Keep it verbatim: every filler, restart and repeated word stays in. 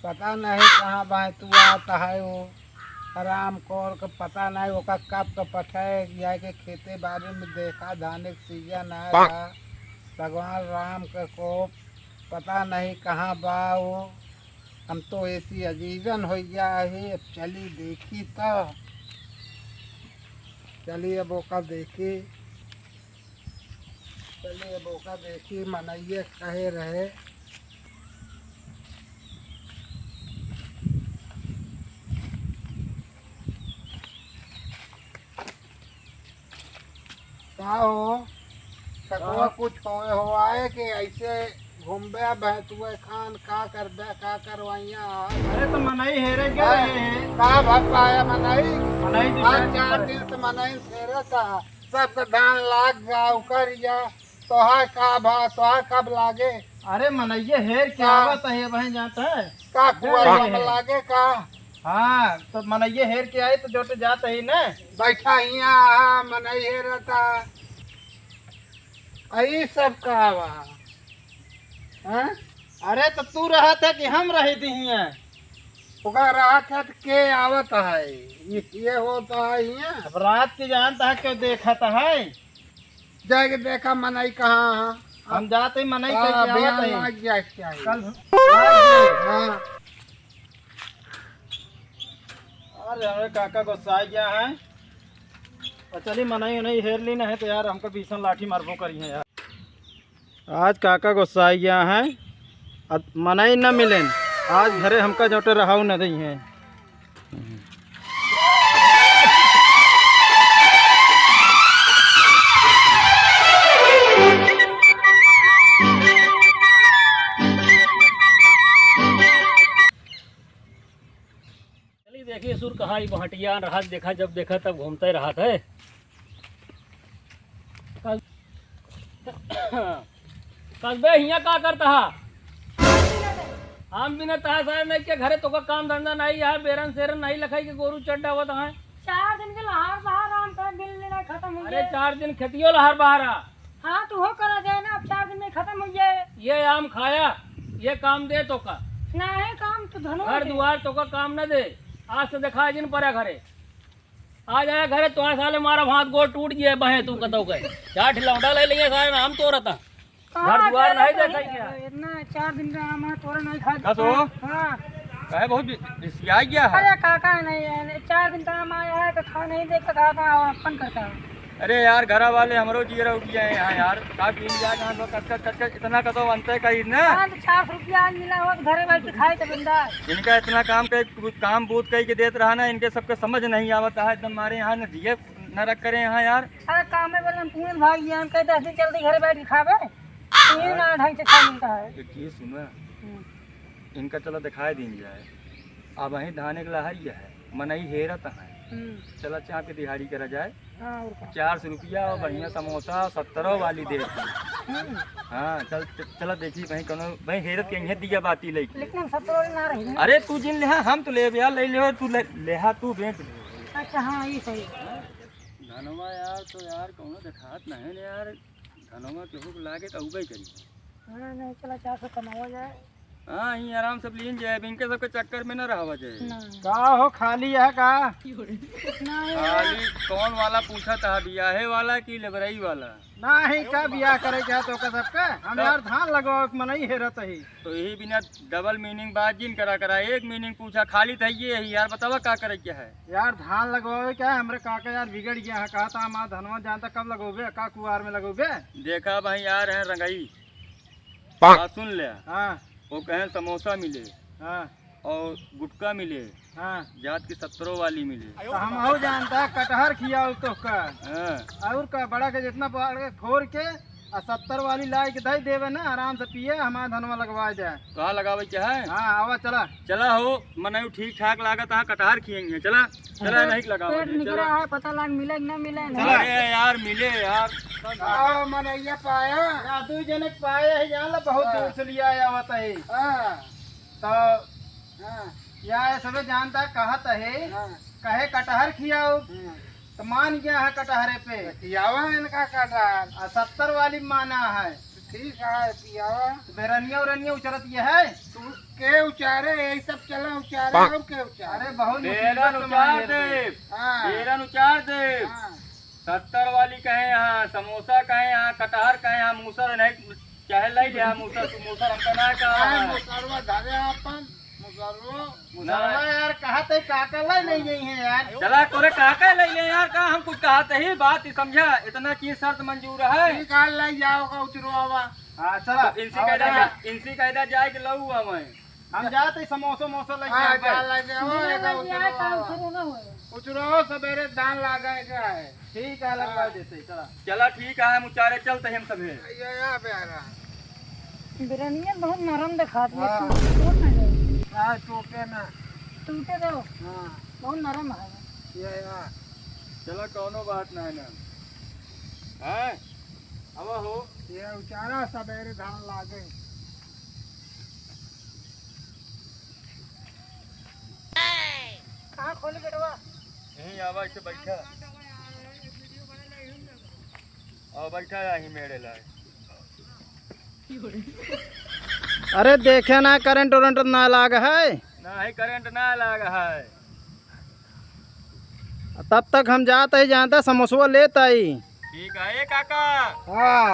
पता नहीं कहाँ बा, तू आता है वो हराम खोर के, पता नहीं ओका कब का पठाए गया के खेते बाड़ी में। देखा धाने के सीजन है बा। भगवान राम के को पता नहीं कहाँ बा वो। हम तो ऐसी अजीजन हो गया है। अब चली देखी तो, चली अब ओका देखी। चलिए, अब ओका देखी, मनइये कहे रहे। का हो? सकवा हाँ। कुछ होए हो आए कि ऐसे घूमबे, भैंसुए खान, का करबे, का करवाइया? अरे, तो मनई हेरे के हाँ, रहे हैं। का भर पाया मनई? मनई आज दुकान चार पर दिन से मनई हेरे था। सबके धान लाग गया, उकर गया। तोहार का भा, तोहार कब लागे? अरे मनइये हेर के का? आवत है, वहीं जात है। का कुआर अरे। में लागे का? हाँ, तो मनइये हेर के आई तो जोटे जात ही ना। बैठा हिया, हाँ, मनई हेरता। आ, ई सब का बा? हाँ? अरे तो तू रहत है कि हम रही दी हिया? ओका रहत है तो के आवत है? ये, ये होता है हिया। अब रात के जानता है क्यों देखत है? जाके देखा मनई कहाँ है। हम जाते ही मनई हाँ, कह के आवत बयान है। लाग जाए के चाहिए। कल हाँ। अरे हमरे काका गुस्सा गया है। और चली मनई उनई हेर ली नहीं तो यार हमको बीसन लाठी मारबो करी है यार। आज काका गुस्सा गया है। अब मनई न मिलेन। आज घरे हमका जोटे रहाऊ न दई है। चलिए देखिए सुर कहाँ ई बहटिया रहत, देखा जब देखा तब घूमते रहत है। कस-, कसबे हियाँ का करता है? आम बिनत है सारे नहीं के घरे तोका काम धंधा नहीं है, बेरन सेरन नहीं लखाई के गोरू चड्डा होत है। चार दिन के लहार बहार आम का बिल लेना खत्म हो अरे गया। चार दिन खेतियो लहार बहार आ। हाँ, तो हो करा जाए ना, अब चार दिन में खत्म हो जाए। ये आम खाया, ये काम दे तोका। नहीं, काम तो धनो घर दे। दुआर तोका काम न दे। आज से देखा जिन परा घरे। आ जाए घरे, तो साले मारा हाथ गोड़ टूट गया, बहे तू कतौ गए। चार ठिलौंडा ले लिए सारे, हम तो रहता। कहाँ घर दुआर अकेले नहीं नहीं देखा है? क्या? इतना चार दिन का आम है, तोरा नहीं खा कस हो? हाँ। काहे बहुत बि-, बिसिया गया है? अरे काका नहीं है, नहीं, चार दिन का आम आया है, तो खा नहीं दे, तो कहा था, अपन करता है। अरे यार, घरा वाले हमरो जियरा उठिया है यहाँ यार। का दिन जाए, यहाँ लोग कच कच कच कच इतना कतो बनते कहीं ना। हाँ, तो चार सौ रुपया आज मिला हो, तो घरे बैठ के खाए तो बिंदास। इनका इतना काम के, काम बूत कही के देत रहा ना, इनके सबके समझ नहीं आवता है, एकदम मारे यहाँ न जिए न रख करे यहाँ यार। अरे काम में बोलम पूर्ण भाग गया, हम कहे दस दिन चलते घरे बैठ के खाबे, ये ना ढंग से खा मिलता है। एक चीज सुनो, हम्म। इनका चला दिखाई दीन जाए, अब वहीं धाने के लहरिया है, मनई हेरत है, हम्म। चला चाप के दिहाड़ी करा जाए। हाँ, और का? चार सौ रुपया और बढ़िया समोसा सत्तरों वाली दे दी। हम्म। हाँ, चल, च-, चला देखी भाई कौनो, भाई हेरत के इहे दिया बाती लेके। लेकिन हम सत्तरों वाली ना रही। अरे तू जिन लेहा, हम तो लेब यार, ले ले, तू ले, लेहा तू बेच ले। अच्छा, हाँ, ये सही। धनवा यार, तो यार कौनो देखात नहीं ने यार, धनवा केहू के लागे तो उबे करी। हाँ, नहीं, चला चार सौ कमावा जाए। हाँ, ई आराम से लीन जाए, इनके सबके चक्कर में न रहवा जाए। ना। का हो, खाली है का? ना है। खाली कौन वाला पूछा था, बियाहे वाला कि लेबरई वाला? नहीं, का बियाह करे के है तो का सबका? हम तो यार धान लगवावे के मनई हेरत ही। तो यही बिना डबल मीनिंग बात जिन करा करा, एक मीनिंग पूछा, खाली तो ये ही यार, बतावा का करे के है? यार धान लगवावे के है, हमरे काका यार बिगड़ गया है, कहा था हमार धनवा जानता कब लगोबे, का कुआर में लगोबे? देखा भाई यार हैं रंगई, बात सुन ले। हाँ। वो कहें समोसा मिले। हाँ। और गुटखा मिले। हाँ। जात की सत्तरों वाली मिले। तो हम हो जानता है कटहर खियाओ तो का। हाँ। और का बड़ा के जितना बड़ा के फोर के आ सत्तर वाली लाई के दे देवे ना, आराम से पिए, हमारा धनवा लगवा जाए। कहाँ लगावे के है? हाँ, आवा चला। चला हो, मनई ठीक ठाक लागत है, कटहर खिएंगे। चला, चला, अरे, नहीं लगा पेट भाई, निकला चला। है, पता लाग मिले कि ना मिले ना। चला। अरे यार, मिले यार। आओ, मनैया पाया। या दू जने के पाए है, जान ला, बहुत हाँ। दूर से लिया आया होता है। हाँ। तो हाँ। या ये सबे जानता कहत है, हाँ। कहे कटहर खियाओ। हाँ। तो मान गया है कटहरे पे। तो खियावा इनका कटहर। आ सत्तर वाली माना है। ठीक है, पियावा। तो बेरनिया उरनिया उचरत ये है। तू के उचारे, यही सब चला उचारे, और के उचारे? अरे, बहुत मुसीबत से उचार मांगे थे। देव। हाँ। बेरन उचार देव। हाँ। सत्तर वाली कहे यहाँ, समोसा कहे यहाँ, कटहर कहे यहाँ, मूसर नहीं, चाहे लाई ले यहाँ, मूसर, तू मूसर हमका ना कहा हाँ, है। मूसरवा धरे आपन, मूसरवा। मूसरवा ना। यार, कहा थे काका लाई नहीं गई है यार। चला, तोरे काका लाई ले यार, का हम कुछ कहा थे ही, बात ही समझा, इतना की शर्त मंजूर है। ठीक है, लाई जाओगा उचरवा। हाँ, चला। तो इनसे कायदा जा-, इनसे कायदा जाए के लऊ हमें। हम जाते ही समोसा वमोसा लेके हाँ, आते जा हैं। लेके आओ, बिना एका लगे आए काम उचरवा। शुरू ना होए। उचरवा सबेरे धान लागे के है। ठीक है, लगवा हाँ। देते, चला। चला, ठीक है, हम उचारे चलते हैं हम सभी। ये, ये आ प्यारा। बिरनिया बहुत नरम दिखात है, हाँ। टूट, टूट ना जाए। हाँ, टूटे ना। टूटे दो। हाँ। बहुत नरम है। ये, ये। चला, कौनो बात ना है ना। हैं? अब हो। ये उचारा सबेरे धान लागे। कहाँ खोली बेटवा? यहीं आवा, इसे बैठा। आओ, बैठा यहीं मेरे लाए। अरे देखे ना, करंट उरंट ना लाग है। नहीं, करंट ना लाग है। तब तक हम जात ही, जानता समोसवा लेत आई। ठीक है, ए काका। हाँ।